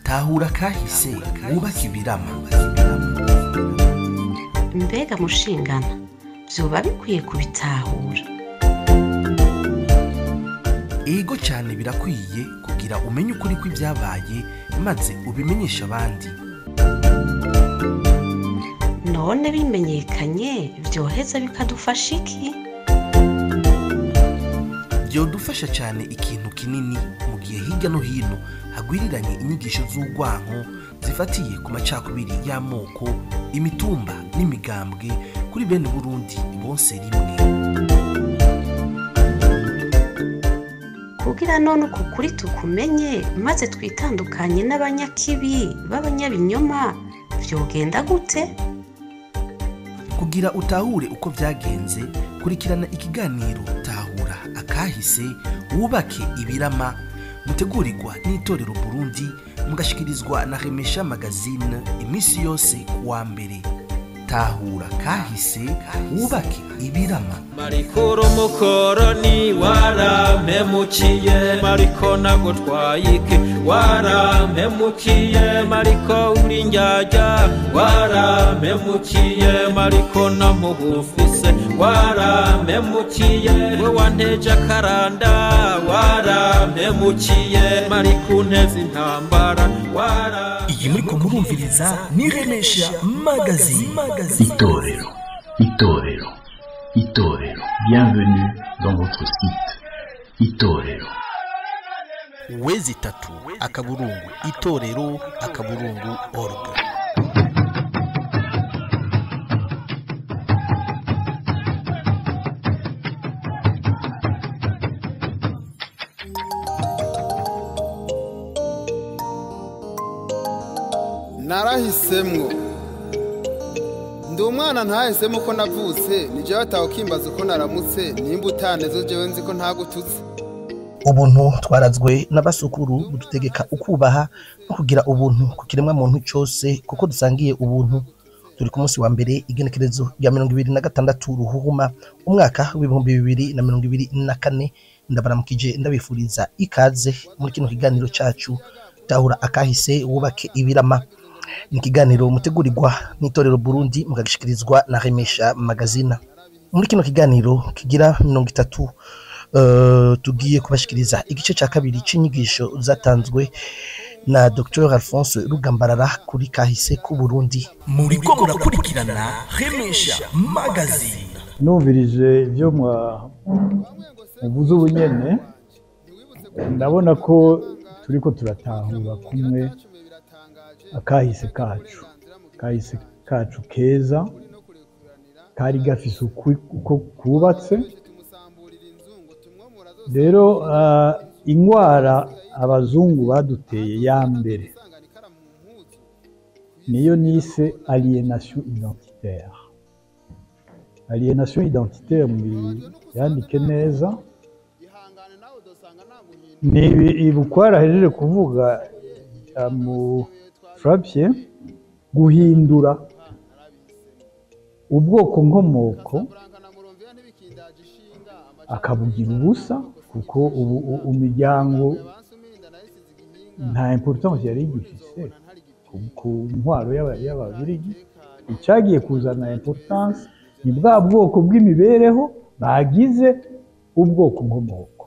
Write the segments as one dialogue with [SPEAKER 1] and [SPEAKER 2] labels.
[SPEAKER 1] Tahura kahise wubake ibirama.
[SPEAKER 2] Mbega mushingana vyoba bikwiye kubitahura?
[SPEAKER 1] Ego cyane, birakwiye kugira umenye ukuri kw'ibyabaye maze ubimenyesha abandi.
[SPEAKER 2] None bimenyekanye vyoheza bikadufasha iki?
[SPEAKER 1] Byodufasha cyane ikintu kinini mu gihe hirya no hino hagwiriranye inyigisho z'urwanko zifatiye ku macakubiri y'amoko, imitumba n'imigambwe kuri bene Burundi bonse rimwe.
[SPEAKER 2] Kugira none uku kuri tukumenye maze twitandukanye n'abanyakibi b'abanyabinyoma vyogenda gute?
[SPEAKER 1] Kugira utahure uko vyagenze, kurikirana ikiganiro Tahura akahise wubake ibirama, mutegurirwa n'Itorero Burundi, mugashikirizwa na Remesha Magazine iminsi yose kuwa mbere. Tahura kahise wubake ibirama.
[SPEAKER 3] Mariko umukoroni warampemukiye, Mariko nagutwaye iki warampemukiye, Mariko uri njyajya warampemukiye, Mariko namugufise warampemukiye, we wanteje akaranda warampemukiye, Mariko unteze intambara wara.
[SPEAKER 1] Iyi muriko murumviriza ni Remesha Magazine.
[SPEAKER 4] Itorero, Itorero, Itorero. Bienvenue dans votre site Itorero.
[SPEAKER 1] Wezi tatu akaburungu itorero akaburungu org.
[SPEAKER 5] Narahisemwo ndi umwana ntahisemo ko navutse, nije batawe kimbaza uko naramutse, nimba utanezo jewe nzi ko ntagututse.
[SPEAKER 6] Ubuntu twarazwe n'abasukuru budutegeka ukubaha no kugira ubuntu ku kiremwa muntu cyose, kuko dusangiye ubuntu. Turi ku munsi wa mbere igenekerezo rya 26 Ruhuhuma umwaka w'2024. Ndabaramukije, ndabifuriza ikaze muri kino kiganiro cacu Tahura akahise wubake ibirama. Ni ikiganiro mutegurirwa n'Itorero Burundi, mukagishikirizwa na Remesha Magazine. Muri kino kiganiro kigira 30 tugiye kubashikiriza igice ca kabiri c'inyigisho zatanzwe na Dr Alphonse Rugambarara kuri kahise ku Burundi.
[SPEAKER 1] Muriko murakurikirana Remesha Magazine.
[SPEAKER 7] Numvirije ivyo muvuze ubunyene, ndabona ko turiko turatahura kumwe akahise kacu, kahise kacu keza kari gafise uko kubatse. Rero ingwara abazungu baduteye ya mbere niyo nise aliénation identitaire. Aliénation identitaire muyandike neza, ni ibukwara ahejeje kuvuga mu Frappier, guhindura ubwoko nkomoko akabugira ubusa, kuko ubu imiryango nta importance yari igifise ku ntwaro y'Ababirigi. Icyagiye kuzana importance ni bwa bwoko bw'imibereho bagize ubwoko nkomoko,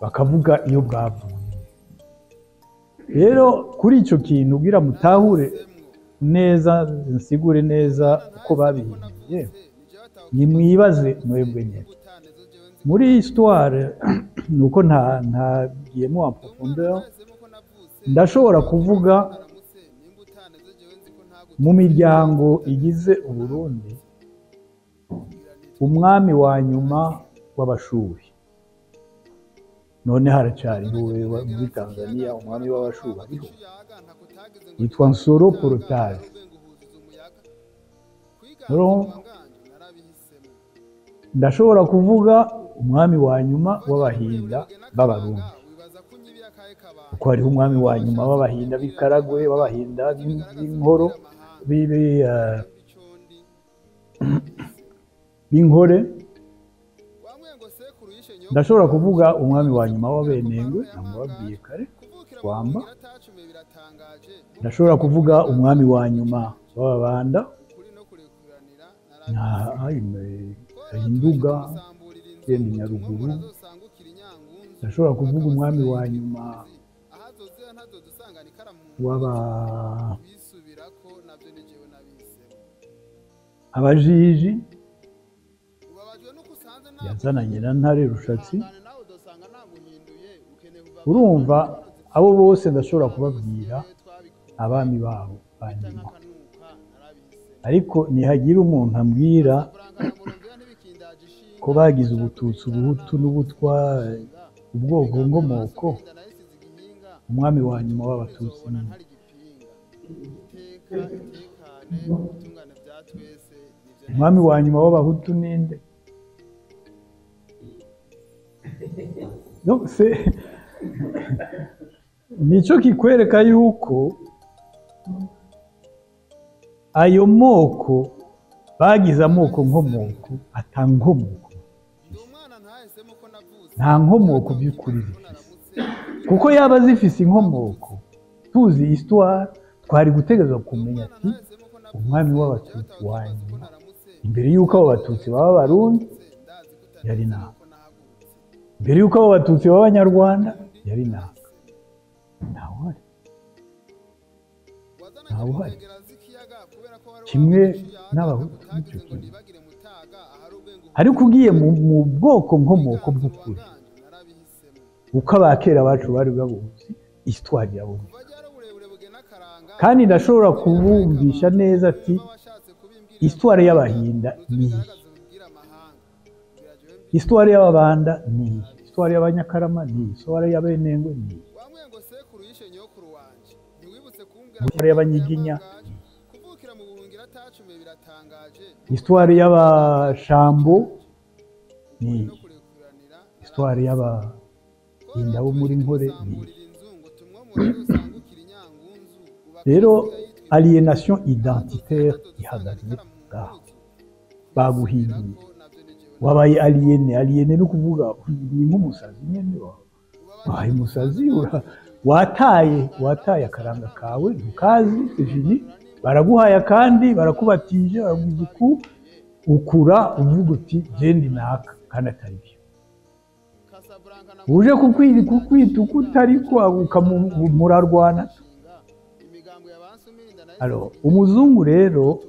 [SPEAKER 7] bakavuga iyo bwavuye. Rero kuri icyo kintu ubwira mutahure neza, nsigure neza uko babihinduye, nimwibaze mwebwe nyine muri histoire nuko ntagiyemo en profondeur. Ndashobora kuvuga mu miryango igize Uburundi, umwami wa nyuma w'Abashubi, none haracyariho muri Tanzania umwami w'Abashubi ariho, yitwa Nsoro Porotazi. Ndashobora kuvuga umwami wa nyuma w'Abahinda b'Abarundi, kuko hariho umwami wa nyuma w'Abahinda b'Ikaragwe, w'Abahinda b'Inkoro, b'Inkore. Ndashobora kuvuga umwami wa nyuma w'Abenengwe, namubabwiye kare, Rwamba. Ndashobora kuvuga umwami wa nyuma w'Ababanda, na Induga, genda Nyaruguru. Ndashobora kuvuga umwami wa nyuma w'aba Abajiji, yazananye na Ntare Rushatsi. Urumva abo bose ndashobora kubabwira abami babo ba nyuma, ariko nihagira umuntu ambwira ko bagize Ubututsi, Ubuhutu n'Ubutwa ubwoko nkomoko, umwami wa nyuma w'Abatutsi ni umwami wa nyuma w'Abahutu ninde? Donc c'est nico kikwereka yuko ayo moko bagize amoko nkomoko atankomoko, nta nkomoko by'ukuri zifise, kuko yaba zifise inkomoko tuzi histoire twari gutegerezwa kumenya ati umwami w'Abatutsi wa nyuma imbere y'uko abo Batutsi baba Abarundi yari naka, mbere y'uko abo Batutsi baba Abanyarwanda yari naka. Ntawuhari, ntawuhari. Kimwe n'Abahutu nicyo kimwe. Ariko ugiye mu bwoko nkomoko bw'ukuri, uko abakera bacu bari babuzi, histoire yaboneka. Kandi ndashobora kubumvisha neza ati histoire y'Abahinda ni iyi, histoire y'Ababanda ni iyi, histoire y'Abanyakarama ni iyi, histoire y'Abenengwe ni iyi, histoire y'Abanyiginya ni iyi, histoire y'Abashambo ni iyi, histoire y'Abahinda bo muri Nkore ni iyi. Rero aliénation identitaire ihagaze ngaho, baguhinduye wabaye aliéné. Aliéné ni ukuvuga ni nk'umusazi nyene, wabaye umusazi, wataye akaranga kawe, ntukazi, c'est fini. Baraguhaye akandi, barakubatije, baraguza uku ukura uvuga uti je ndi naka, kandi atari byo. Uje kukwita uko utariko murarwana. Alors umuzungu rero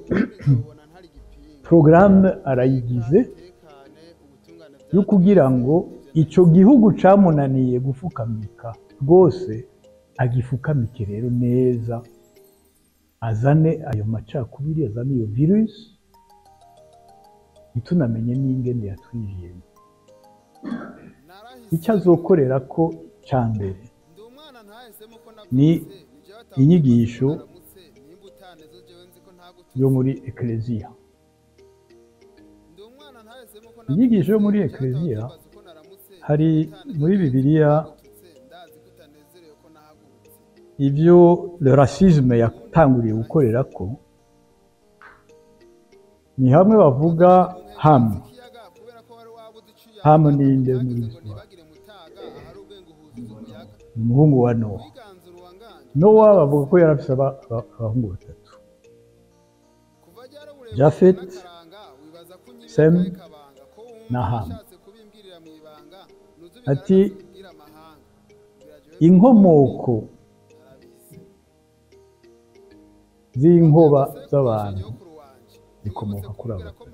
[SPEAKER 7] programme arayigize yo kugira ngo ico gihugu camunaniye gufukamika rwose agifukamike rero neza, azane ayo macakubiri, azane iyo virus, ntitunamenye n'ingene yatwijiyemo. Icyo azokorera ko ca mbere ni inyigisho yo muri Ecclesia. Inyigisho yo muri Ecclesia hari muri Bibiliya ivyo le racisme yatanguriye gukorera ko ni hamwe bavuga Hamu. Hamu ni nde muri Israel? Umuhungu wa Nowa. Nowa bavuga ko yarafise abahungu batatu, Jafet, Sem na Hamu. Ati inkomoko z'inkoba z'abantu zikomoka kuri abo batatu.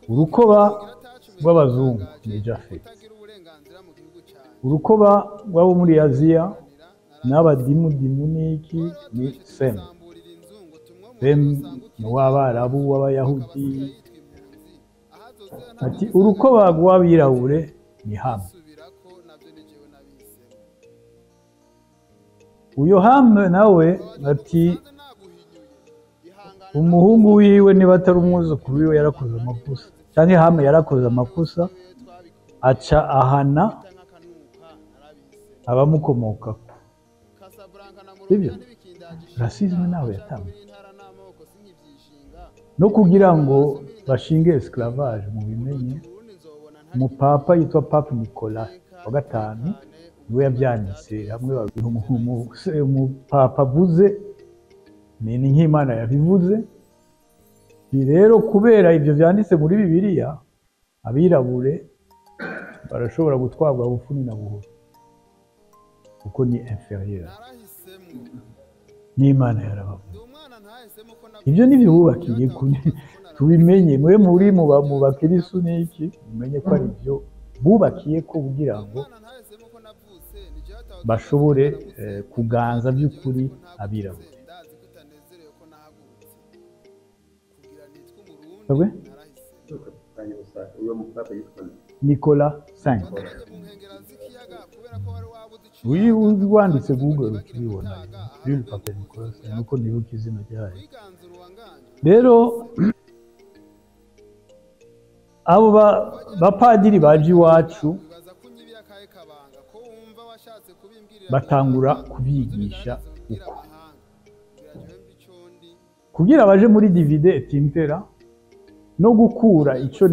[SPEAKER 7] Urukoba rw'abazungu ni Jafet, urukoba rw'abo muri Aziya n'abadimudimu n'iki ni Sem. Sem ni uw'Abarabu, w'Abayahudi. Ati urukoba rw'abirabure ni Hamu. Uyo Hamu nawe ati umuhungu wiwe niba atari umwuzukuru wiwe yarakoze amakosa, cyangwa Hamu yarakoze amakosa, aca ahana abamukomokako. Sibyo? Racisme nawe yatanze no kugira ngo bashinge esclavage mu bimenye, Umupapa yitwa Pape Nicolas wa gatanu niwe yabyanditse. Hamwe umupapa avuze ni nk'Imana yabivuze. Rero kubera ibyo byanditse muri Bibiliya, abirabure barashobora gutwarwa bufuni na buhoro kuko ni inférieur, n'Imana yarabavuze. Ibyo nibyo bubakiye, tubimenye. Mwe muri mu bakirisu n'iki, mumenye ko ari byo bubakiye ko kugira ngo bashobore kuganza by'ukuri abirabure. Nicolas V. Wanditse Google ukibibona, Jules Pape Nicolas V, nuko nibuka izina ryayo. Rero abo bapadiri baje iwacu batangura kubigisha uko kugira baje muri divide et impera no gukura icyo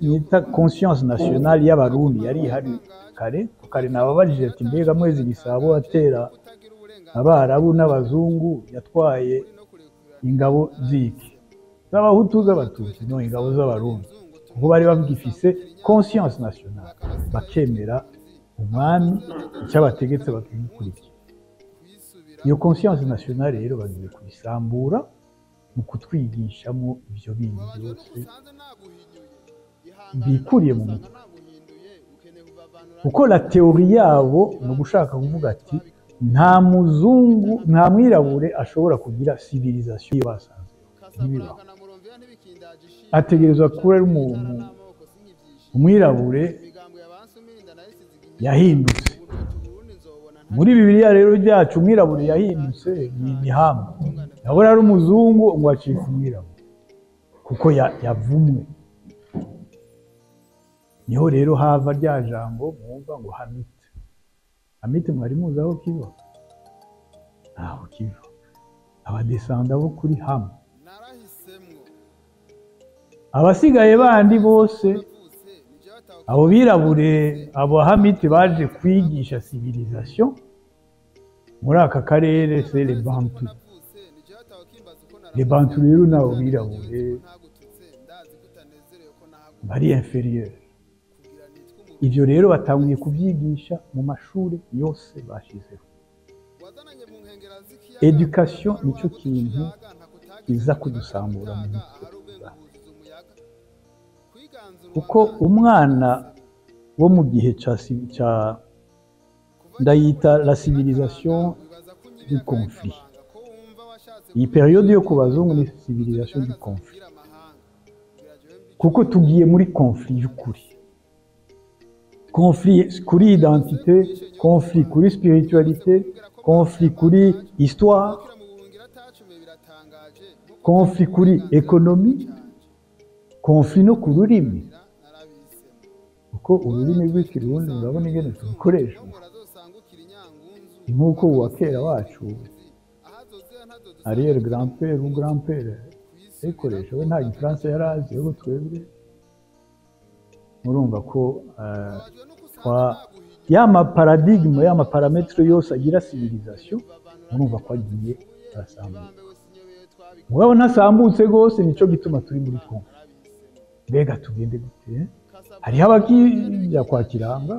[SPEAKER 7] nita conscience nationale y'Abarundi yari ihari kare. Kare nababajije ati mbega Mwezi Gisabo atera Abarabu n'Abazungu yatwaye ingabo ziki, z'Abahutu, z'Abatutsi? No, ingabo z'Abarundi, kuko bari bagifise conscience nationale, bakemera umwami icyo abategetse bakimukurikira. Iyo conscience nationale rero bagiye kubisambura mu kutwigishamo ibyo bindi byose bikuriye mu mutwe, kuko la théorie yabo ni ugushaka kuvuga ati nta muzungu, nta mwirabure ashobora kugira civilisation iyo basanze ntibibaho, ategerezwa kuba ari umwirabure yahindutse. Muri Bibiliya rero byacu umwirabure yahindutse ni imihambo, yahora ari umuzungu ngo acika umwirabure kuko yavumwe. Niho rero hava rya jambo mwumva ngo hamite. Hamite mwari muzi aho kiva? Ntaho kiva. Abadesanda bo kuri Hamu. Abasigaye bandi bose abo birabure, abo hamite baje kwigisha civilisation muri aka karere, c'est les Bantu. Les Bantu rero nabo birabure bari inférieur. Ivyo rero batanguye kubyigisha mu mashuri yose bashizeho. Education nicyo kintu kiza kudusambura mu mutwe, kuko umwana wo mu gihe ca ndayita la civilisation du conflit. Iyi période yo ku bazungu ni civilisation du conflit, kuko tugiye muri conflit y'ukuri, conflit kuri identité, conflit kuri spiritualité, conflit kuri histoire, conflit kuri économie, conflit no ku rurimi, kuko ururimi rw'Ikirundi murabona ingene turukoresha. Nk'uko uwa kera wacu arrière grand-père ou grand-père ayikoresha, we nta gifaransa yari azi, ahubwo twebwe murumva ko ya ma paradigme, ya ma paramètre yose agira civilisation, murumva ko agiye arasambuka. Mugabo ntasambutse rwose, nico gituma turi muri kongo. Mbega tugende gute? Hariho abakijya kwa Kiranga,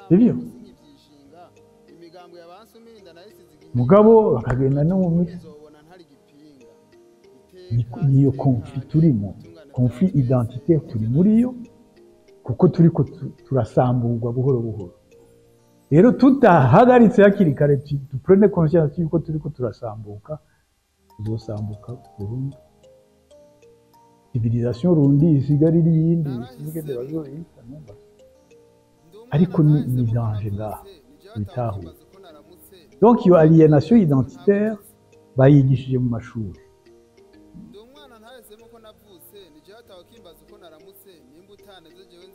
[SPEAKER 7] sibyo? Mugabo bakagenda no mu misi. Niyo conflit turimo, conflit identitaire turi muri yo, kuko turiko turasamburwa buhoro buhoro. Rero tutahagaritse hakiri kare, duprene conscience yuko turiko turasambuka, tuzosambuka burundu. Civilisation rundi isigara iri yindi, sinigeze bazoyita numva. Ariko ni danger ngaha, bitahuye. Donc iyo aliénation identitaire bayigishije mu mashuri.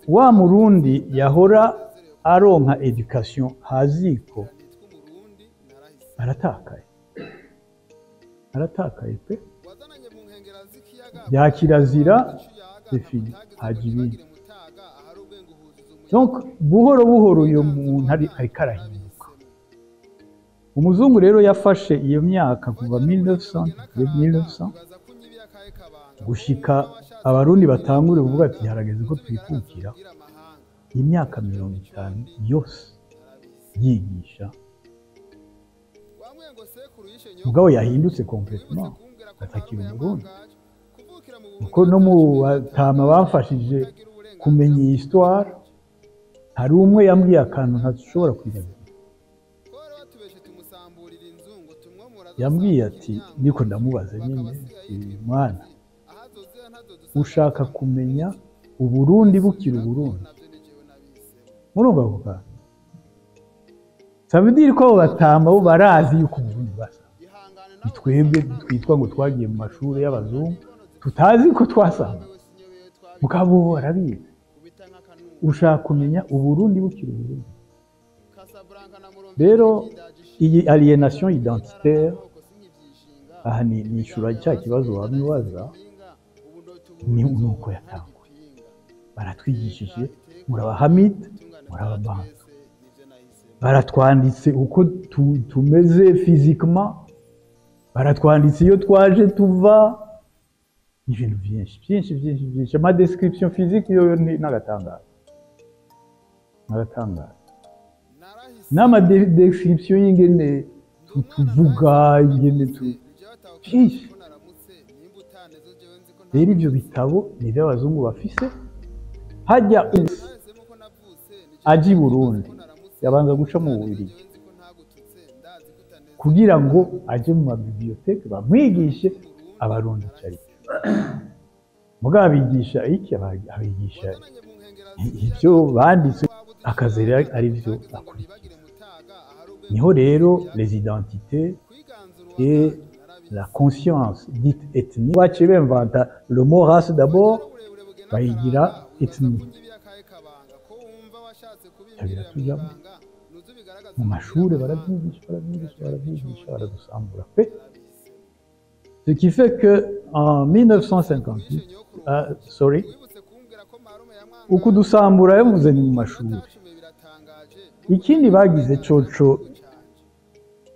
[SPEAKER 7] Wa Murundi yahora aronka education haziko aratakaye, aratakaye pe. Ya kirazira c'est fini, haji ibindi. Donc buhoro buhoro uyo muntu ariko arahinduka. Umuzungu rero yafashe iyo myaka kuva 1900 1900 gushika Abarundi batangure kuvuga ati harageze ko twikukira, imyaka 50 yose yigisha. Mugabo yahindutse complètement, atakira Umurundi, kuko no mu batama bamfashije kumenya iyi histoire hari umwe yambwiye akantu ntashobora kwibagira. Yambwiye ati, niko ndamubaza nyine, mwana, ushaka kumenya Uburundi bukiri Uburundi? Murumva ako kantu? Ça veut dire ko abo batama bo barazi yuko Uburundi basa. Ni twebwe twitwa ngo twagiye mu mashuri y'abazungu tutazi ko twasanga, mugabo bo barabizi. Ushaka kumenya Uburundi bukiri Uburundi? Rero iyi aliénation identitaire, aha ni nishura cya kibazo wamibaza, ni nuko yatanguye. Baratwigishije muri Abahamite, muri Ababantu, baratwanditse uko tumeze physiquement, baratwanditse iyo twaje tuva, ibintu byinshi byinshi byinshi byinshi. Ama description physique yo ni n'agatangaza, n'agatangaza, n'ama description y'ingene tuvuga, ingene tu byinshi. Rero ivyo bitabo ni ivy'abazungu bafise. Hajya aje i Burundi yabanza guca mu Bubiligi kugira ngo aje mu ma bibliothèques bamwigishe Abarundi ico ari cyo. Mugabo abigisha iki? Abigisha ivyo banditse, akazi rero ari byo akurikiza. Niho rero les identités et la conscience dite ethnique, baciye bemvanta le mot race d'abord, bayigira ethnie, biratujamo mu mashuri, barabyigisha, barabyigisha, barabyigisha, baradusambura pe. Ce qui fait que en 1958, sorry, ukudusambura yavuze ni mu mashuri. Ikindi bagize coco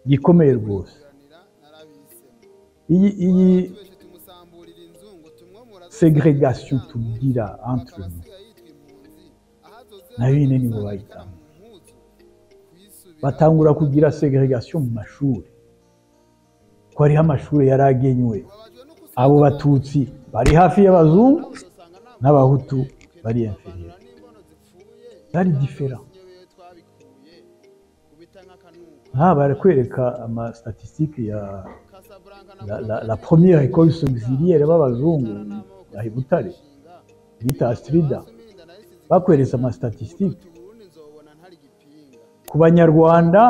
[SPEAKER 7] gikomeye rwose, iyi ségrégation tugira entre nous, nayo nyine nibo bayitanga. Batangura kugira ségrégation mu mashuri, ko hariho amashuri yari agenywe abo Batutsi bari hafi y'abazungu n'Abahutu bari inférieur, bari différent. Nka barakwereka ama statistiques ya la première école auxiliaire b'abazungu ya i Butare bita Astrida, bakweretse ama statistiques ku Banyarwanda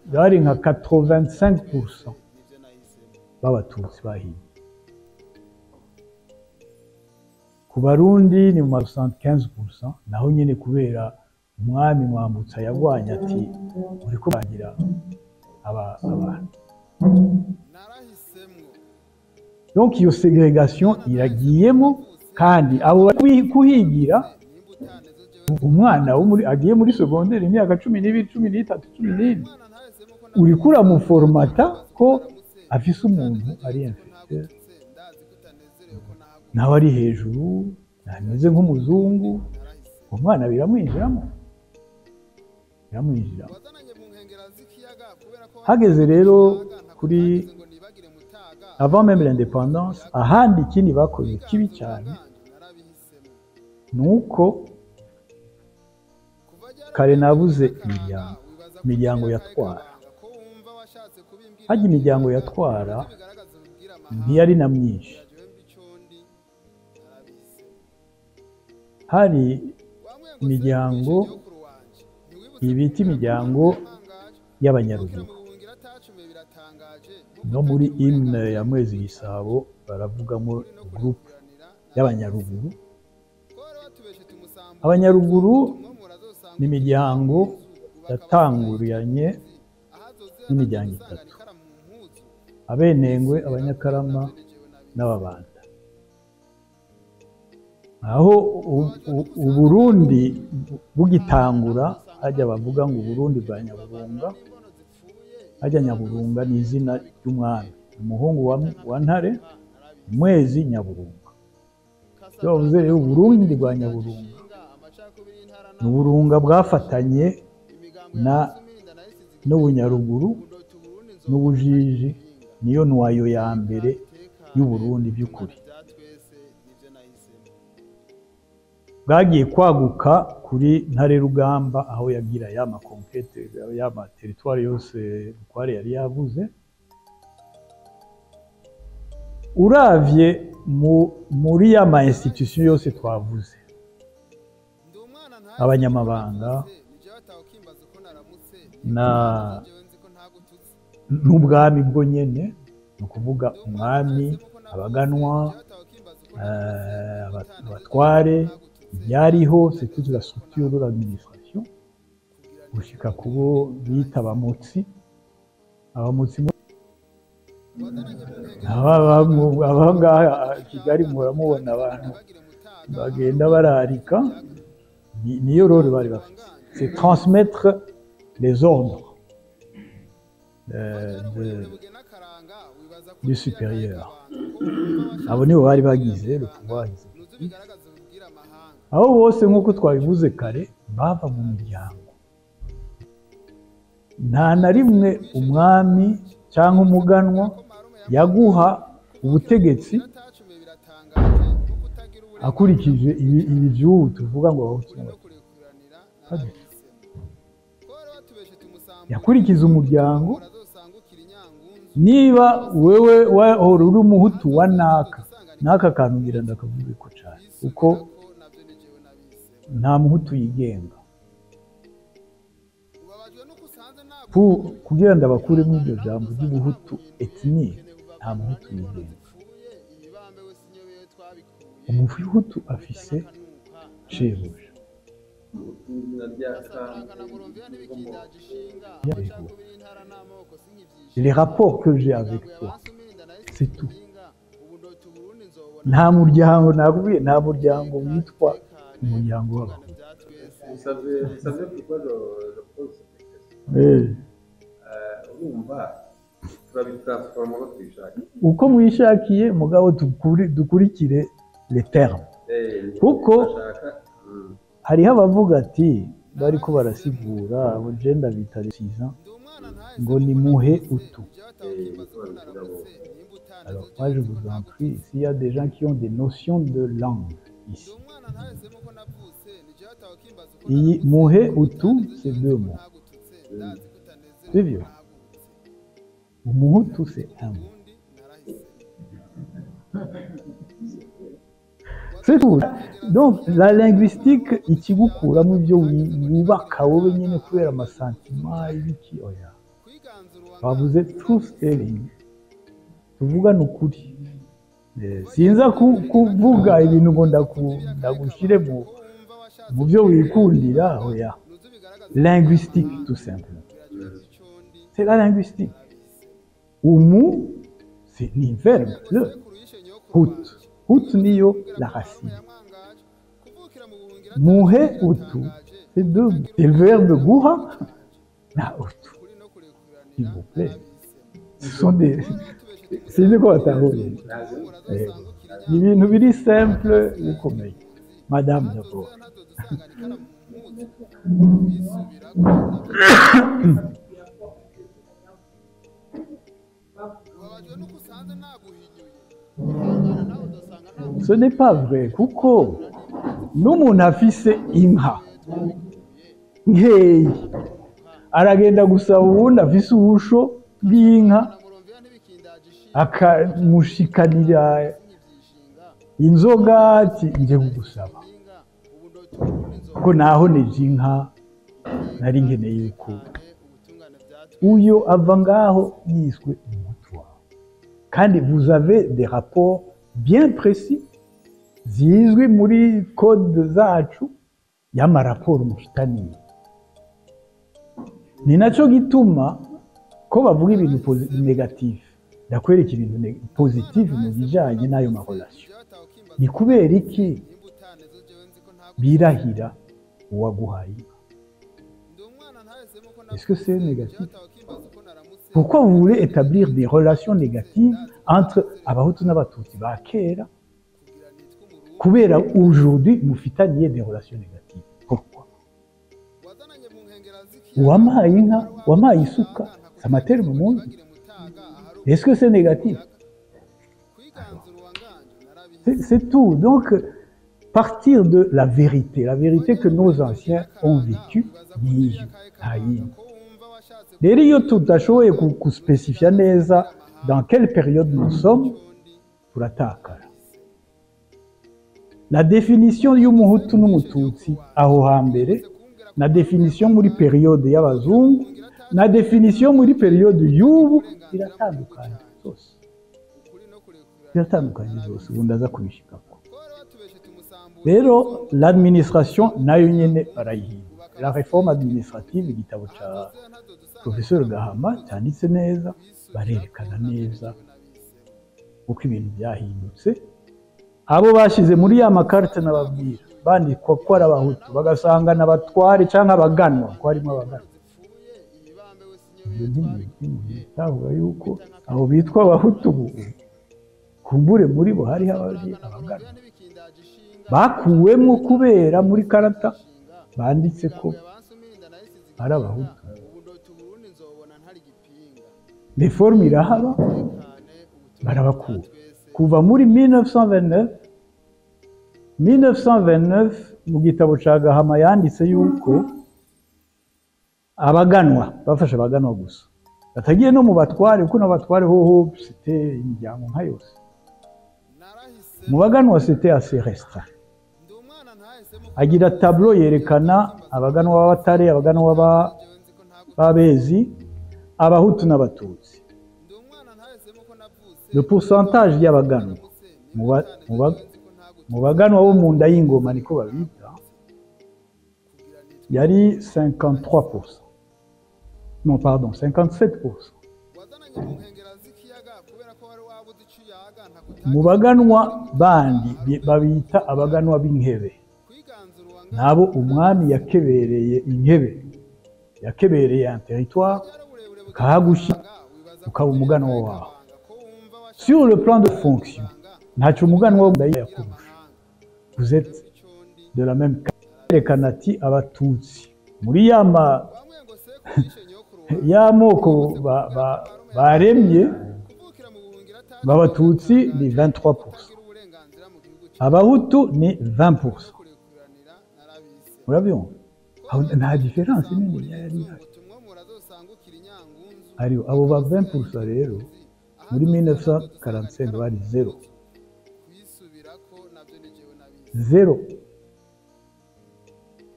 [SPEAKER 7] bari nka 85% b'Abatutsi bahiye, ku Barundi ni mu ma 75%. Naho nyine kubera umwami Mwambutsa yagwanye ati uriko bagira aba abantu. Donc iyo ségrégation iragiyemo, kandi abo bari kuhigira, umwana wo muri agiye muri secondaire, imyaka 12, 13, 14, uriko uramuformata ko afise umuntu ari inférieur, nawe ari hejuru, ameze nk'umuzungu. Umwana biramwinjiramo, biramwinjiramo. Hageze rero kuri avant même l'indépendance, ahandi ikindi bakoze kibi cyane ni uko kare nabuze imiryango yatwara. Hajya imiryango yatwara ntiyari na myinshi, hari imiryango ibita imiryango y'Abanyaruguru. No muri hymne ya Mwezi Gisabo baravugamo groupe y'Abanyaruguru. Abanyaruguru ni imiryango yatanguranye n'imiryango itatu: Abenengwe, Abanyakarama n'Ababanda. Aho Uburundi bugitangura, hajya bavuga ngo Uburundi bwa Nyaburunga. Hajya Nyaburunga ni izina ry'umwami, umuhungu wa Ntare Mwezi Nyaburunga. Iyo bavuze rero Uburundi bwa Nyaburunga, ni Uburunga bwafatanye na n'Ubunyaruguru n'Ubujiji, niyo noyau ya mbere y'Uburundi by'ukuri. Bwagiye kwaguka kuri Ntare Rugamba, aho yagira ya ma conquêtes, ya ma territoires yose Bukware yari yavuze. Uravye muri ya ma institution yose twavuze, abanyamabanga na n'ubwami bwo nyene, ni ukuvuga umwami, abaganwa, abatware, byariho, c'est toute la structure de l'administration gushika kubo bita abamotsi. Abamotsi aba ngaha Kigali muramubona, abantu bagenda bararika, niyo rôle bari bafite, c'est transmettre les ordres du supérieur. Abo nibo bari bagize le pouvoir exécutif. Abo bose, nk'uko twabivuze kare, bava mu miryango. Nta na rimwe umwami cyangwa umuganwa yaguha ubutegetsi akurikije ibi by'ubu tuvuga ngo Abahutu n'Abatutsi. Pas du tout. Yakurikiza umuryango. Niba wewe wahora uri Umuhutu wa naka n'aka kantu, ngira ndakavuge ko cyane, kuko nta Muhutu yigenga. Kugira ngo abakuremo iryo jambo ry'ubuhutu ethnie, nta Muhutu yigenga. Umuhutu afise shebuja.
[SPEAKER 8] Izina rya Kandi.
[SPEAKER 7] Les rapports que j'ai avec toi, c'est tout. Nta muryango, nakubwiye, nta muryango witwa umuryango w'Abahutu.
[SPEAKER 8] Vous savez pourquoi je pose cette question? Urumva turabitransforma uko tubishaka.
[SPEAKER 7] Uko mwishakiye, mugabo dukurikire les termes.
[SPEAKER 8] Turashaka,
[SPEAKER 7] Hariho abavuga ati bariko barasigura, abo je ndabita resiza, ngo ni muhe utu.
[SPEAKER 8] Niko babivuga bose.
[SPEAKER 7] Alors moi, je vous en prie, s'il y a des gens qui ont des notions de langue ici, iyi muhe utu, c'est deux mots, sivyo? Umuhutu, c'est un mot, c'est tout. Donc la linguistique ikigukuramo ibyo wubaka wowe nyine kubera ama sentiments, ibiki, oya. Bavuze truth telling, tuvugane ukuri. Sinza kuvuga ibintu ngo ndagushire mu byo wikundira, oya. Linguistique, tout simplement, c'est la linguistique. Umu, c'est ni verbe, le hut, hut niyo la racine. Muhe utu, c'est deux, c'est le verbe guha na utu. S'il vous plaît, ce sont des, sinzi ko batahuye. Ni ibintu biri simple, bikomeye. Madame d'abord. Ce n'est pas vrai, kuko n'umuntu afise inka nkeyi aragenda gusaba uwundi afise ubusho bw'inka, akamushikanira inzoga, ati nje kugusaba ko nahoneje inka, nari nkeneye yuko uyo ava ngaho yiswe Umuhutu wawe. Kandi vous avez des rapports bien précis zizwi muri code zacu y'amaraporo mufitaniye. Ni nacyo gituma ko bavuga ibintu négatif, ndakwereka ibintu positif mu bijanye n'ayo ma relations. Ni kubera iki? Birahira uwaguhaye inka. Est-ce que c'est négatif? Pourquoi vous voulez établir des relations négatives entre abahutu n'abatutsi ba kera, kubera aujourd'hui mufitaniye des relations négatives? Pourquoi? Uwampaye inka, wampaye isuka, ça m'attelle mu munsi. Est-ce que c'est négatif? C'est tout. Donc, partir de la vérité que nos anciens ont vécue, niyo, nta yindi. Rero iyo tudashoboye guspécifier neza dans quelle période nous sommes, turatakara. La définition y'umuhutu n'umututsi aho hambere, na définition muri période y'abazungu, na définition muri période y'ubu, iratandukanye zose, ziratandukanye zose. Ubu ndaza kubishikako. Rero l'administration nayo nyene barayihindura. La réforme administrative, igitabo ca professeur Gahama cyanditse neza, barerekana neza uko ibintu byahindutse. Abo bashize muri ya makarite nababwira bandikwa ko ari abahutu, bagasanga n'abatware cyangwa abaganwa, ko harimo abaganwa. Ibyo ntibitahura yuko abo bitwa abahutu ubu kumbure muri bo hariho abaganwa bakuwemo kubera muri karata banditse ko ari abahutu. Réforme irahaba, barabakura kuva muri 1929. 1929 mu gitabo ca Gahama yanditse yuko abaganwa bafashe abaganwa gusa, batagiye no mu batware, kuko n'abatware hoho c'était imiryango nka yose. Mu baganwa c'était assez restreint. Agira tableau yerekana abaganwa b'abatare, abaganwa b'abezi, abahutu n'abatutsi. Le pourcentage y'abaganwa mu baganwa bo mu nda y'ingoma, niko babita, yari 53%, non pardon, 57%. Mu baganwa bandi babita abaganwa b'inkebe, nabo umwami yakebereye inkebe, yakebereye un territoire, akahagushyira ukaba umuganwa wawe. Sur le plan de fonction, ntacyo umuganwa wo yakurusha, vous êtes de la même. Yerekana ati abatutsi muri ya moko baremye b'abatutsi ni 23%, abahutu ni 20%. Murabyumva? Aho nta différence nini yari ihari. Ariyo abo ba 20% rero muri 1945 bari zéro zéro,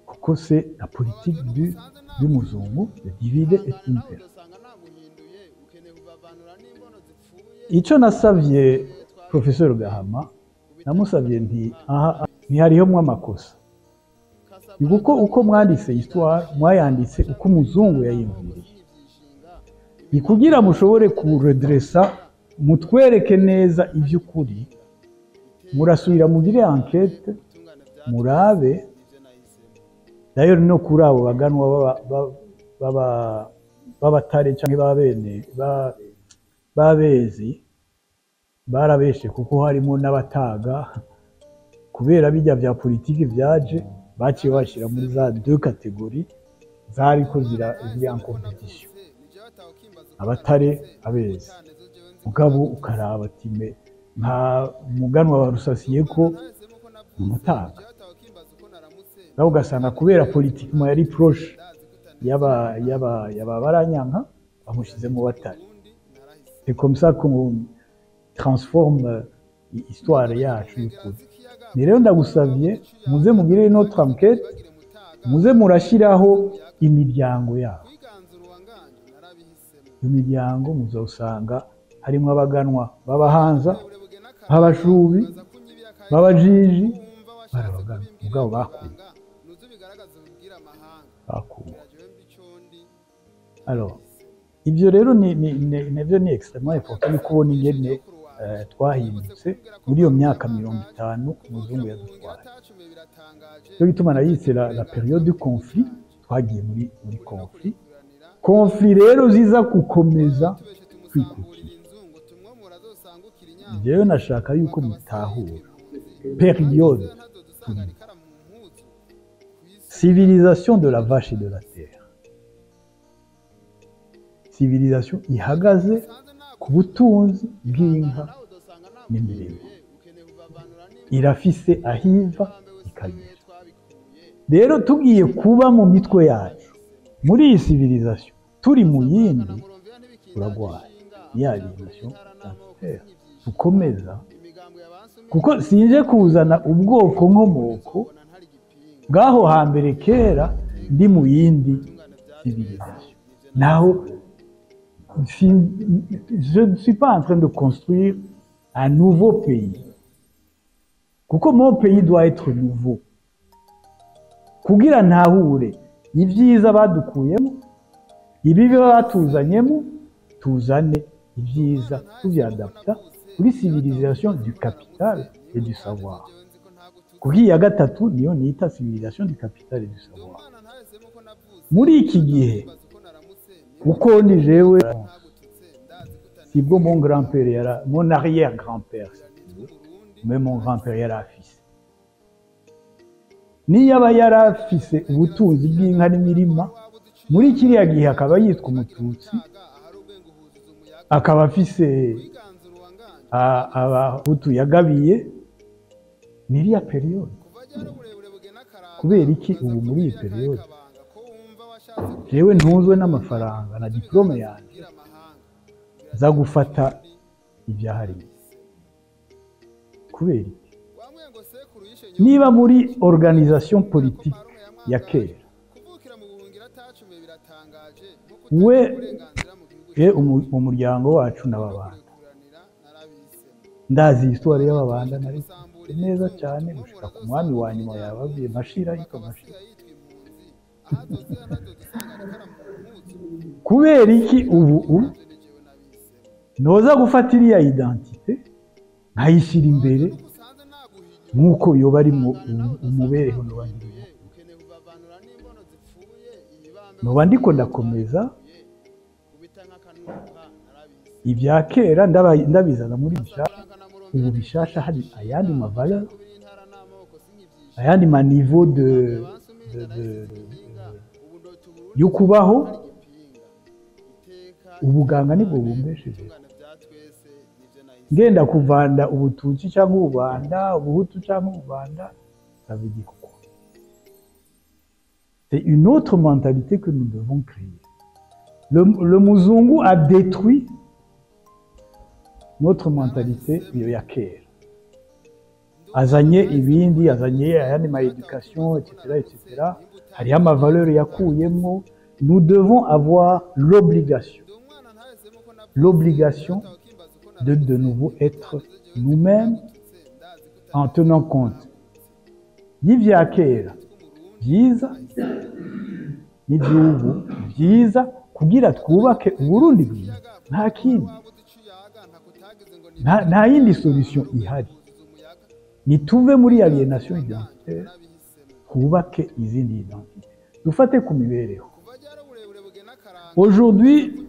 [SPEAKER 7] kuko c'est la politique du muzungu de divide et impera. Icyo nasabye professeur Gahama, namusabye nti aha ntihariho amakosa, ni kuko uko mwanditse histoire, mwayanditse uko umuzungu yayimviriye. Ni kugira mushobore kuredressa, mutwereke neza iby'ukuri, murasubira mugire enquête, murabe. D'ailleurs no kuri abo baganwa b'abatare cyangwa b'abene b'abezi barabeshe, kuko harimo n'abataga. Kubera bijya bya politiki byaje, baciye bashyira muri za deux catégories zariko ziri en compétition, abatare, abezi. Mugabo ukaraba ati mais nka muganwa wa Rusasiye ko ni umutaga, nawe ugasanga kubera politiquement yari proche y'aba baranyanka, bamushyize mu batare. C'est comme ça qu'on transforme histoire yacu y'ukuri. Ni rero ndagusabye muze mugire notre enquête, muze murashyiraho imiryango yabo. Imiryango muzawusanga harimo abaganwa b'abahanza, b'abashubi, b'abajiji, barabaganwa mugabo bakuwe. Alors ibyo rero ni nabyo ni extrêmement important, ni kubona ingene Twahindutse muri iyo myaka 50 umuzungu yadutwaye. Cyo gituma nayise la période du conflit. Twagiye muri conflit rero ziza gukomeza kwikukira. Jewe nashaka yuko mutahura période turimo, civilisation de la vache et de la terre, civilisation ihagaze ku butunzi bw'inka n'imirimo, irafise ahiva ikagera. Rero tugiye kuba mu mitwe yacu muri iyi civilisation, turi mu yindi, turagwaye. Ni aliénation identitaire dukomeza, kuko sinje kuzana ubwoko nkomoko bw'aho hambere kera ndi mu yindi civilisation. Naho je ne suis pas en train de construire un nouveau pays, kuko mon pays doit être nouveau kugira ntahure ibyiza badukuyemo, ibibi batuzanyemo, tuzane ibyiza tubyadapta kuri civilisation du capital et du savoir, kuko iya gatatu niyo nita civilisation du capital et du savoir. Muri iki gihe uko ni jewe, sibwo mon grand-père yara, mon arrière grand-père, mais mon grand-père yari afise, niyo aba yari afise ubutunzi bw'inka n'imirima muri kiriya gihe, akaba yitwa umututsi, akaba afise abahutu yagabiye n'iriya période, kubera iki ubu muri iyi période jewe ntunzwe n'amafaranga na diplôme yanjye nza gufata ibyahariye? Kubera iki? Niba muri organisation politique ya kera, we mu muryango wacu n'ababanda, ndazi histoire y'ababanda nari neza cyane gushika ku mwami wa nyuma yababwiye Mashira, yitwa Mashira. Kubera iki ubu noza gufata iriya identité nkayishyira imbere nk'uko yoba ari umubereho noba ndimo, noba ndiko ndakomeza ibya kera, ndabizana muri bishasha? Ubu bishasha hari ayandi ma valeurs, ayandi ma niveau de yo kubaho. Ubuganga nibwo bumbesheje. Ngenda kuvanda ubututsi cyangwa ububanda, ubuhutu cyangwa ububanda, ça veut dire quoi? C'est une autre mentalité que nous devons créer. Le muzungu a détruit notre mentalité iyo ya kera, azanye ibindi, azanye ayandi ma éducation, etc etc. Hariho ama valeurs yakuyemo. Nous devons avoir l'obligation de nouveau être nous-mêmes en tenant compte y'ivya kera byiza n'iby'ubu byiza, kugira twubake Uburundi bwiza. Nta kindi, nta yindi solution ihari. Nituve muri aliénation identitaire, twubake izindi identité. Dufate ku mibereho. Aujourd'hui,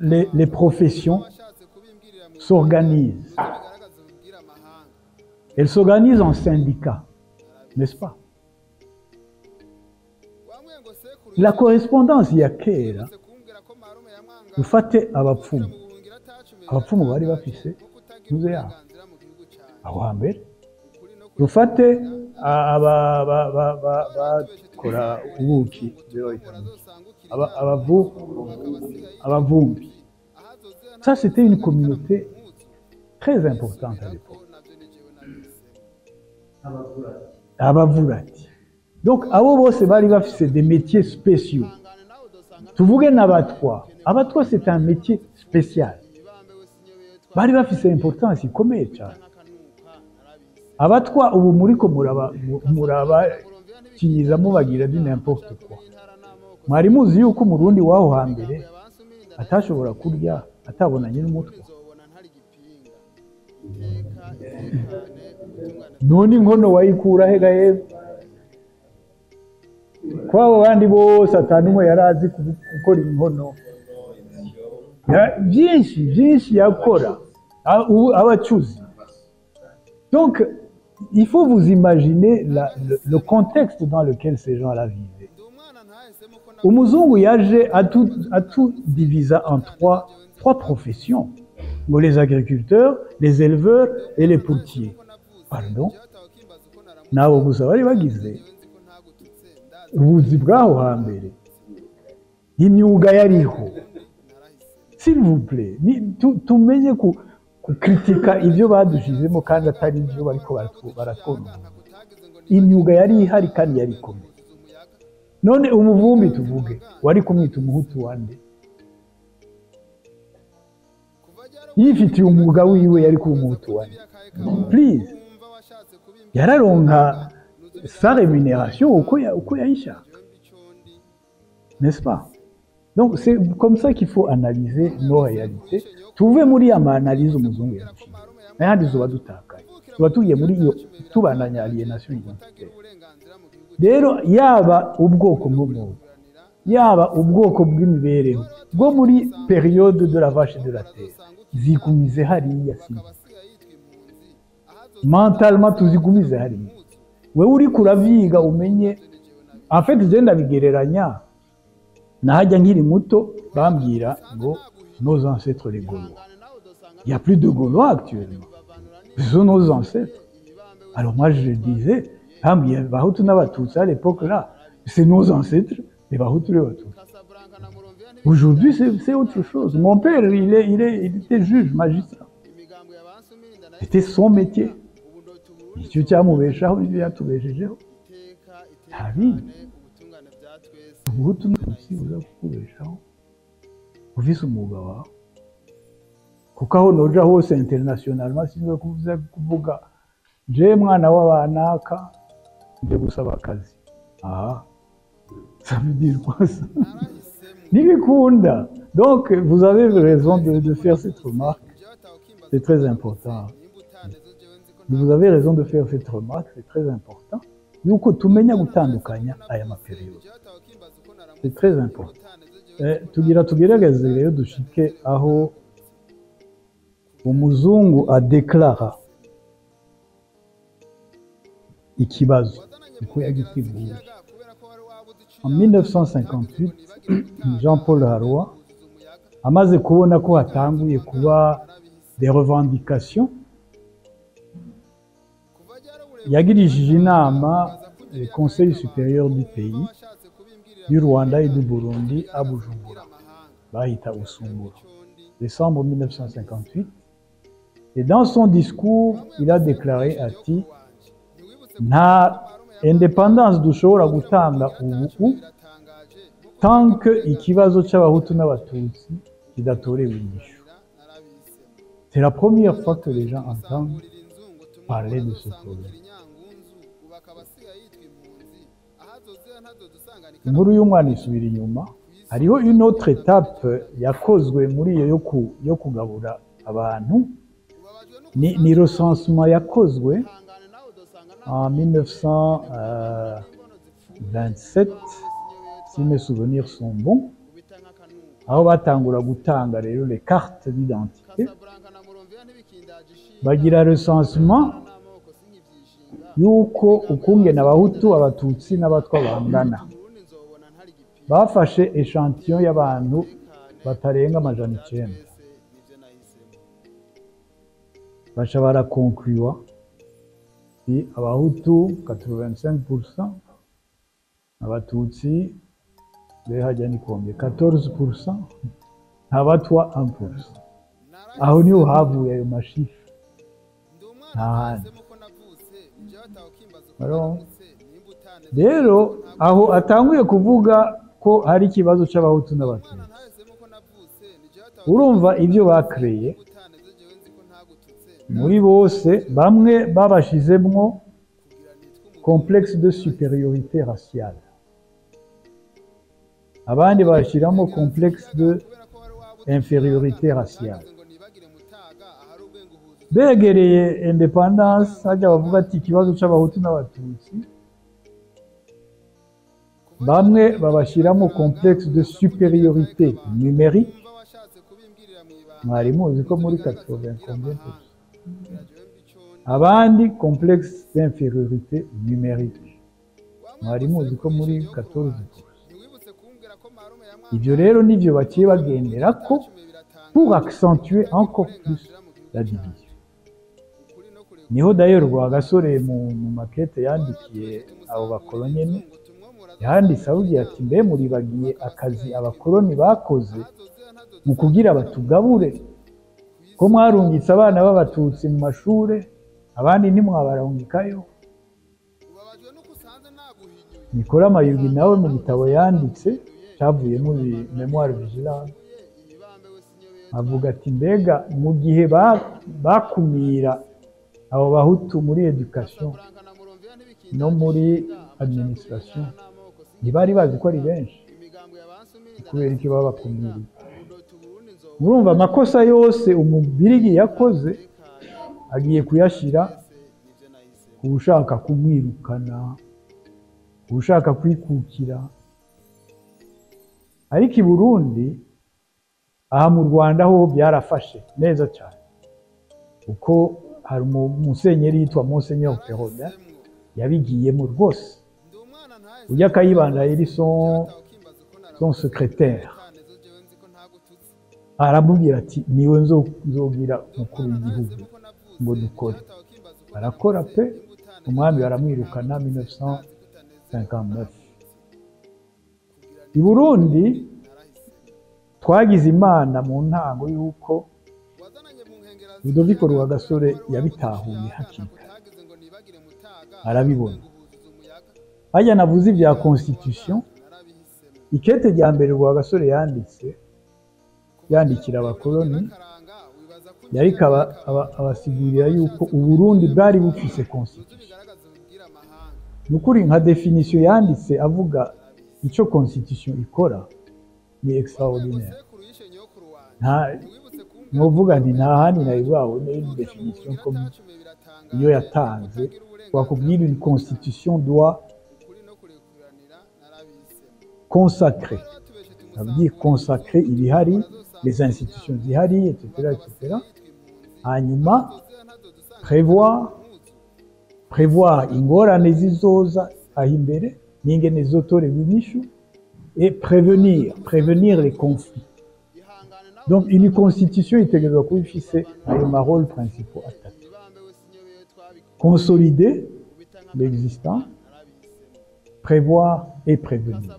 [SPEAKER 7] les professions s'organisent. Elles s'organisent en syndicats, n'est-ce pas? La correspondance ya kera, dufate abapfumu, abapfumu bari bafise muze yabo aho hambere. Dufate bakora ubuki, abavumbi, ça c'était une communauté très importante à l'époque, abavurati. Donc abo bose bari bafise des métiers spéciaux. Tuvuge n'abatwa, abatwa c'est un métier spécial, bari bafise importance ikomeye cyane abatwa. Ubu muriko muraba kiyiza mubagira du n'importe quoi. Mwari muzi yuko umurundi waho hambere atashobora kurya atabonanye n'umutwa? None inkono wayikura he gahe? Kwabo bandi bose atanumwe yarazi gukora inkono. Byinshi byinshi yakora abacuzi. Donc il faut vous imaginer le contexte dans lequel ces gens-là vivaient. Umuzungu yaje atu divisa en trois professions. Les agriculteurs, les éleveurs et les potiers. Pardon? Nabo gusa bari bagize ubuzi bwaho hambere, imyuga yariho. S'il vous plaît, tumenye kukritika ibyo badushizemo kandi atari ibyo bariko baratwonona. Imyuga yari ihari kandi yari ikomeye. None umuvumbi tuvuge wari kumwita umuhutu wande? Yifitiye umwuga wiwe yari kuba umuhutu wande? Please, yararonka sa rémunération uko yayishaka, n'est-ce pas? Donc c'est comme ça qu'il faut analyser nos réalités. Tuve muri ama analyse umuzungu yadushize, n'ayandi zuba dutakaye, tuba tugiye muri iyo tubandanya aliénation identitaire. Rero yaba ubwoko bw'umwuga, yaba ubwoko bw'imibereho bwo muri période de la vache et de la terre, zigumize hariya, si mentalement tuzigumize hariya. Wewe uri kuravyiga umenye. En fait je ndabigereranya nahajya nkiri muto bambwira ngo nos ancêtres les Gaulois. Il y a plus de Gaulois actuellement, ce sont nos ancêtres. Alors moi je disais bambwira Bahutu n'Abatutsi à l'époque là, c'est nos ancêtres les Bahutu les Batutsi. Aujourd'hui c'est autre chose. Mon père il était juge magistrat, c'était son métier. Icyo cyamubeshaho n'ibyo yatubeshejeho nta bindi. Umuhutu n'umututsi uza kukubeshaho ufise umwuga wawe, kuko aho noja hose internationalement sinzi kuvuga je mwana w'abanaka nje gusaba akazi. Ah, ça veut dire quoi ça? Ntibikunda. Donc vous avez raison de faire cette remarque, c'est très important. Vous avez raison de faire cette remarque, c'est très important. Yuko tumenya gutandukanya aya maperiode, c'est très important. Tugira tugerageze rero dushike aho umuzungu adeklara ikibazo uko yagiteguye. En 1958, Jean-Paul Harroy amaze kubona ko hatanguye kuba des revendications, yagirishije inama le Conseil supérieur du pays, du Rwanda et du Burundi à Bujumbura, bahita Usumbura, décembre 1958. Et dans son discours, il a déclaré ati nta indépendance dushobora gutanga ubu tant que ikibazo c'abahutu n'abatutsi kidatorewe inyishu. C'est la première fois que les gens entendent parler de ce problème. Inkuru y'umwana isubira inyuma. Hariho une autre étape yakozwe muri iyo yo kugabura abantu, ni recensement yakozwe en 1927, si mes souvenirs sont bons, aho batangura gutanga rero les cartes d'identité, bagira recensement yuko ukungene abahutu abatutsi n'abatwa bangana. Bafashe échantillon y'abantu batarenga 900, baca barakonkluwa si abahutu 85%, abatutsi behajya ni combien 14%, abatwa 1%. Aho niho havuye ayo mashifu, nta handi. Rero aho atanguye kuvuga ko hari ikibazo c'abahutu n'abatutsi, urumva ibyo bakreye muri bose, bamwe babashizemwo complexe de supériorité raciale, abandi bashiramo complexe de infériorité raciale. Begereye indépendance, hajya bavuga ati ikibazo c'Abahutu n'Abatutsi, bamwe babashyiramo complexe de supériorité numérique. Mwari muzi ko muri 80 combien pour cent, abandi complexe d'infériorité numérique, mwari muzi ko muri 14. Ibyo rero nivyo baciye bagendera ko pour accentuer encore plus la division. Niho d'ailleurs Rwagasore mu makete yandikiye abo bakoloni nyene, yanditse avugira ati: "Mbe muribagiye akazi abakoloni bakoze mu kugira batugabure, ko mwarungitse abana b'Abatutsi mu mashure, abandi ntimwabarungikayo?" Nicolas Mayugi nawe mu gitabo yanditse cyavuyemo Mémoire vigilante avuga ati: "Mbega mu gihe bakumira abo Bahutu muri éducation no muri administration, ntibari bazi ko ari benshi? Kubera iki baba bakumiriye?" Murumva amakosa yose Umubirigi yakoze agiye kuyashyira ku ushaka kumwirukana, ku ushaka kwikukira. Ariko i Burundi, aha mu Rwanda ho byarafashe neza cyane, kuko hari umusenyeri yitwa Monseigneur Perraudin yabigiyemo rwose. Ujya Kayibanda yari son secrétaire, aramubwira ati: "Niwe nzogira umukuru w'igihugu ngo dukore." Barakora pe, umwami baramwirukana 1959. I Burundi twagize Imana mu ntango y'uko Rudoviko Rwagasore yabitahuye hakiri kare, arabibona. Hajya navuze ibya constitution, ikete rya mbere Rwagasore yanditse yandikira abakoloni, yariko abasigurira yuko Uburundi bwari bufise constitution. Ni ukuri nka définition yanditse avuga icyo constitution ikora ni extraordinaire. Nta novuga nti nta handi nari bwabone une définition comme iyo yatanze. Wakubwira, une constitution doit consacrer, ça veut dire consacrer ibihari, les institutions zihari, etc., etc., hanyuma prévoir ingorane zizoza aho imbere n'ingene zizotorerwa inyishu, et prévenir les conflits. Donc une constitution itegerezwa kuba ifise ayo ma rôles principaux atatu: consolider l'existant, prévoir et prévenir.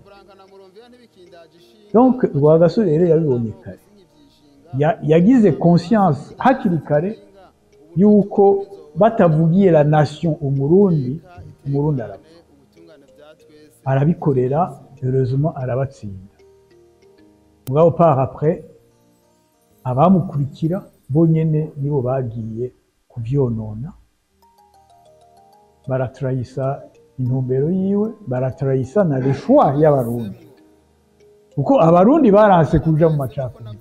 [SPEAKER 7] Donc Rwagasore rero yabibonye kare. Yagize conscience hakiri kare yuko batavugiye la nation Umurundi, Umurundi arapfa. Arabikorera, heureusement arabatsinda. Mugabo par après abamukurikira bonyene nibo bagiye kuvyonona, baratrahisa intumbero yiwe, baratrahisa na le choix y'Abarundi, kuko Abarundi baranse kuja mu macakubiri.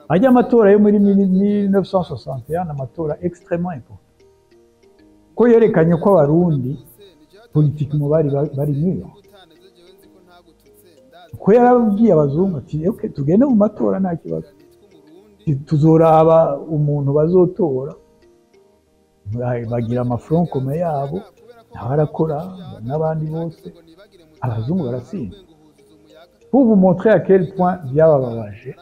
[SPEAKER 7] Ajya amatora yo muri 1961, amatora extrêmement important, ko yerekanye ko Abarundi politiquement bari mûrs, ko yarabwiye abazungu ati: "Okay, tugende mu matora, nta kibazo, tuzoraba umuntu bazotora." Bagira ama front commun yabo, nawe arakora n'abandi bose, abazungu baratsinda. Pour vous montrer à quel point byabababaje,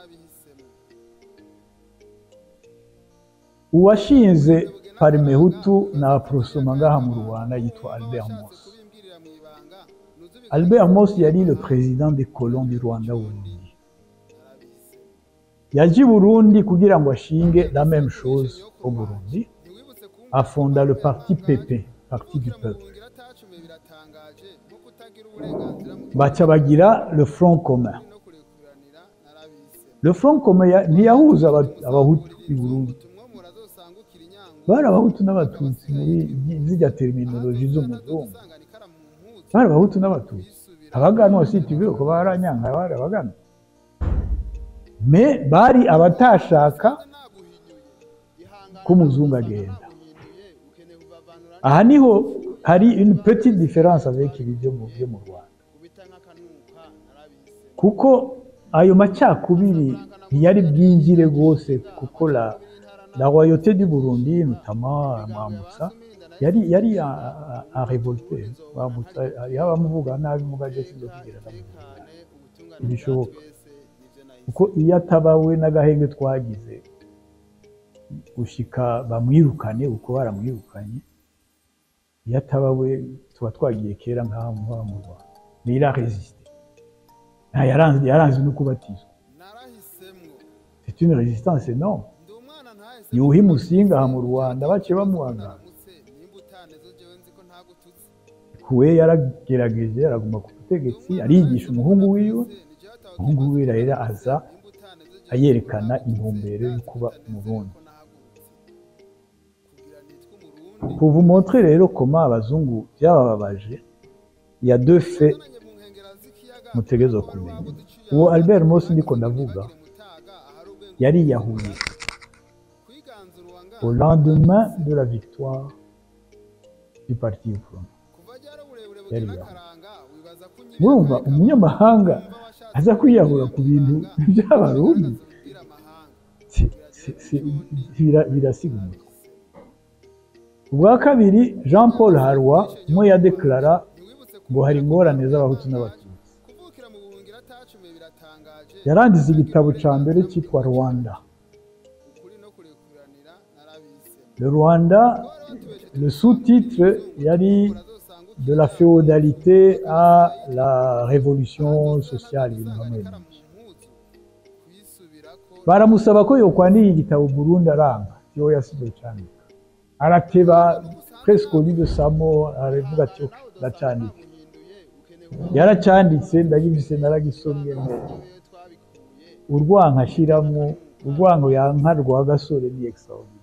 [SPEAKER 7] uwashinze Parmehutu na Aprosoma ngaha mu Rwanda yitwa Albert Moss. Albert Moss yari le président des colons du Rwanda Burundi. Yaje i Burundi kugira ngo ashinge la même chose au Burundi, afonda le parti PP, Parti du Peuple. Baca bagira le Front commun. Le Front commun ntiyahuza Abahutu i Burundi, bari Abahutu n'Abatutsi muri zirya terminologie z'umuzungu, bari Abahutu n'Abatutsi. Abaganwa, si tu veux, ko baranyanka, bari Abaganwa, mais bari abatashaka. Ko umuzungu agenda. Aha niho hari une petite différence avec ibi byo mu Rwanda, kuko ayo macakubiri ntiyari bwinjire rwose, kuko la royauté du Burundi, notamment Mwambutsa, yari un révolté. Mwambutsa hariho abamuvuga nabi, mugaje sinzo kugira ndamuvuga nabi, ntibishoboka, kuko iyo atabawe n'agahenge twagize gushika bamwirukane uko baramwirukanye, iyo atabawe tuba twagiye kera nk'aha mu Rwanda. Mais il a résisté. Nta yaranze no kubatizwa. C'est une résistance énorme. Yuhi Musinga aha mu Rwanda baciye bamuhangara kuwe, yaragerageje araguma ku butegetsi, arigisha umuhungu wiwe. Umuhungu wiwe rero aza ayerekana intumbero yo kuba Umurundi. Pour vous montrer rero comment abazungu byabababaje, il y a deux faits mutegerezwa kumenya. Uwo Albert Mosi ndiko ndavuga yariyahuye au lendemain de la victoire du parti Uprona. Yariyahuye. Murumva umunyamahanga aza kwiyahura ku bintu by'Abarundi, birasiga umutwe. Ubwa kabiri, Jean Paul Harroy umwe yadeklara ngo hari ingorane z'Abahutu n'Abatutsi, yaranditse igitabo ca mbere cyitwa Rwanda. Le Rwanda, le sous-titre yari "De la féodalité à la révolution sociale", ibintu hamwe n'ibyo. Baramusaba ko yokwandika igitabo Burundi, aranga yo yasize cyandika, arateba presque au lit de sa mort, aravuga ati: "Ok, ndacandika." Yaracanditse, ndagifise, naragisomye neza. Urwanko ashiramwo, urwanko yanka rwa gasore ni extraordinaire.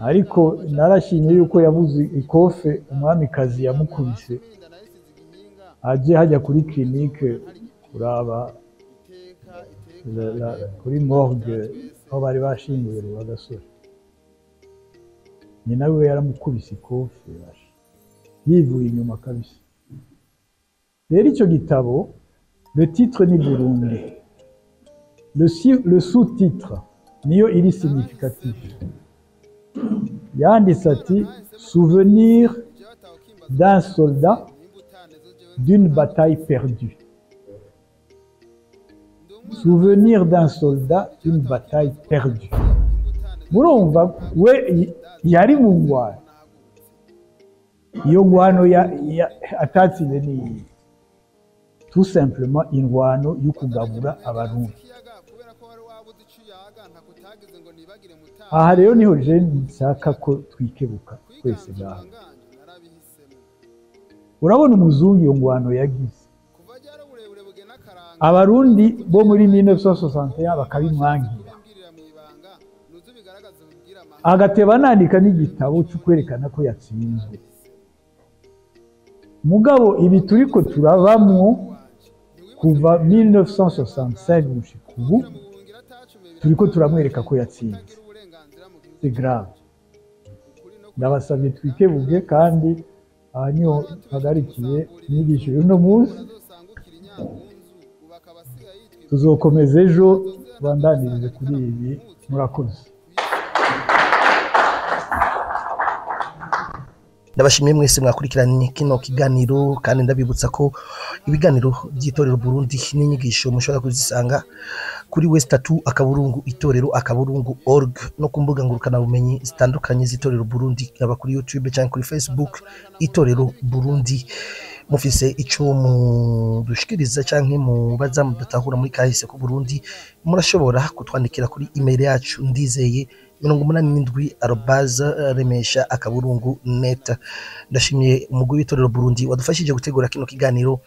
[SPEAKER 7] Ariko narashimye yuko yabuze ikofe umwamikazi yamukubise aje hajya kuri clinique kuraba kuri morgue aho bari bashinguye Rwagasore. Nyina we yaramukubise ikofe basha yivuye inyuma kabisa. Rero icyo gitabo, le titre ni Burundi, le sous-titre niyo iri significatif. Yanditse ati: "Souvenir d'un soldat d'une bataille perdue", "Souvenir d'un soldat d'une bataille perdue". Murumva we yari mu ngwano, iyo ngwano atatsinze ni iyi, tout simplement ingwano yo kugabura Abarundi. Aha rero niho je nshaka ko twikebuka twese ngaha. Urabona umuzungu iyo ngwano yagize, Abarundi bo muri 1961 bakabimwangira, agateba nandika n'igitabo cyo kwerekana ko yatsinzwe. Mugabo ibi turiko turabamwo kuva 1965 gushika ubu, turiko turamwereka ko yatsinze. C'est grave. Ndabasabye twikebuke. Kandi aha niho mpagarikiye inyigisho y'uno munsi. Tuzokomeza ejo, tubandanirize kuri ibi. Murakoze.
[SPEAKER 6] Ndabashimiye mwese mwakurikiranye kino kiganiro, kandi ndabibutsa ko ibiganiro by'Itorero Burundi n'inyigisho mushobora kuzisanga kuri w3.itorero.org no ku mbuga ngurukanabumenyi zitandukanye z'Itorero Burundi, yaba kuri YouTube cyangwa kuri Facebook Itorero Burundi. Mufise ico mudushikiriza canke mubaza mudatahura muri kahise ku Burundi, murashobora kutwandikira kuri email yacu ndizeye87@remesha.net. Ndashimiye umugwi w'Itorero Burundi wadufashije gutegura kino kiganiro.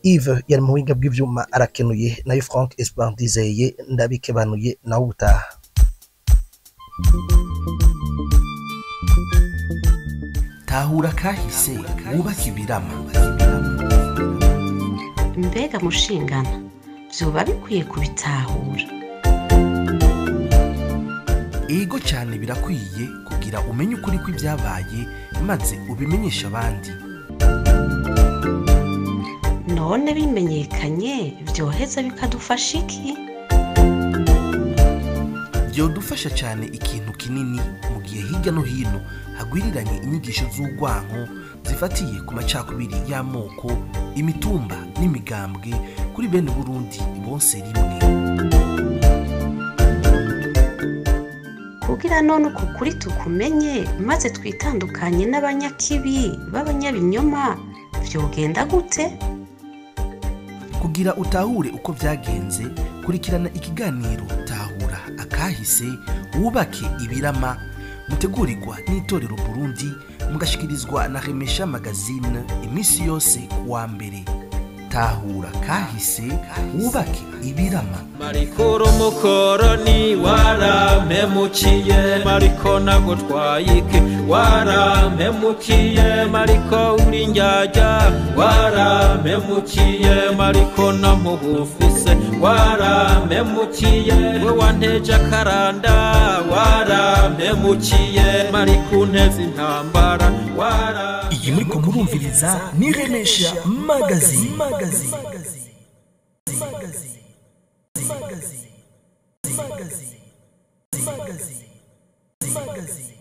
[SPEAKER 6] Yves yari mu buhinga bw'ivyuma, arakenuye. Nayo Frank Espoir Ndizeye ndabikebanuye, nawe ubutaha.
[SPEAKER 1] Tahura kahise, wubake ibirama.
[SPEAKER 2] Mbega mushingana, vyoba bikwiye kubitahura?
[SPEAKER 1] Ego cyane, birakwiye kugira umenye ukuri kw'ibyabaye maze ubimenyeshe abandi.
[SPEAKER 2] None bimenyekanye vyoheza bikadufasha iki?
[SPEAKER 1] Byodufasha cyane ikintu kinini mu gihe hirya no hino hagwiriranye inyigisho z'urwanko zifatiye ku macakubiri y'amoko, imitumba n'imigambwe kuri bene Burundi bose rimwe.
[SPEAKER 2] Kugira none uku kuri tukumenye maze twitandukanye n'abanyakibi b'abanyabinyoma vyogenda gute?
[SPEAKER 1] Kugira utahure uko byagenze, kurikirana ikiganiro Tahura Akahise Wubake Ibirama, mutegurirwa n'Itorero Burundi, mugashikirizwa na Remesha Magazine iminsi yose kuwa mbere. Tahura Kahise Wubake Ibirama.
[SPEAKER 3] Mariko umukoroni, warampemukiye. Mariko, nagutwaye iki? Warampemukiye. Mariko, uri njyajya, warampemukiye. Mariko, namuhufise, warampemukiye. We wanteje akaranda, warampemukiye. Mariko, unteze intambara, wara
[SPEAKER 1] Iyi muriko murumviriza ni Remesha Magazine. Magazine. Magazine. Magazine. Magazine. Magazine. Magazine.